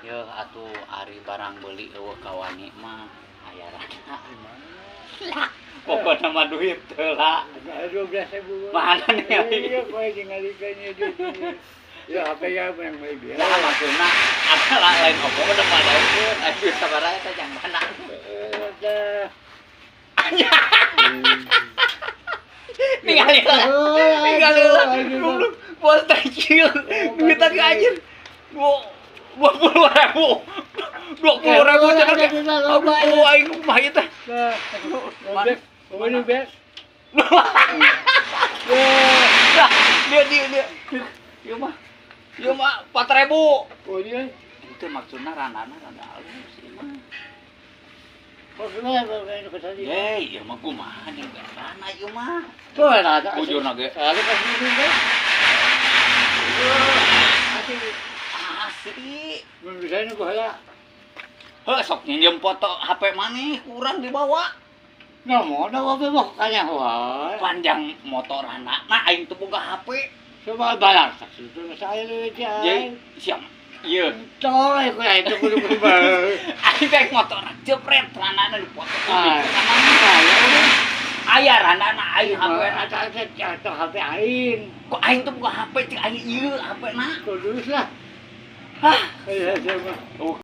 Yeuh atuh, ari barang beuli euweuh kawani mah aya rana. Mana? Pokokna mah duit teu lah. 12.000. Mana nih? Iya, kowe ngalikeunnya duit. Ya HP ya yang beli biar. Ya maksudna adalah lain opo udah pada aduh, sabaraha eta jang mana? Eh, Ningali lah. Ningali lah. Goblok. Bos teh kieu. Duit tadi anjir. 20.000. 20.000 cenah ge. Aduh, aing kumaha ieu teh? Mana? Bes. Lah, dia dia dia. Ieu mah. Ieu mah 4.000. Oh iya. Itu maksudna randana randa alus ieu mah. Maksudnya apa ke tadi? Ye, ieu mah kumaha jeung rana ieu mah. Tuh ada. Bujurna ge. Ada pas ini kan. Asli. Asli. Mun bisa nu heula. Heuh, sok nginjem foto HP maneh kurang dibawa. Nah, mau dah apa mah kanya wae. Panjang motor anak, nah aing teu boga HP. Coba balang itu saya lu aja. Jadi siap. Iya. Coy, ku itu kudu kudu. Aing teh motor jepret randana dipoto. Ah. Aya randana aing HP na. Atau HP aing. Kok aing teu boga HP, cek aing ieu HP na. Kudus lah. Hah. Iya, siapa? Oh.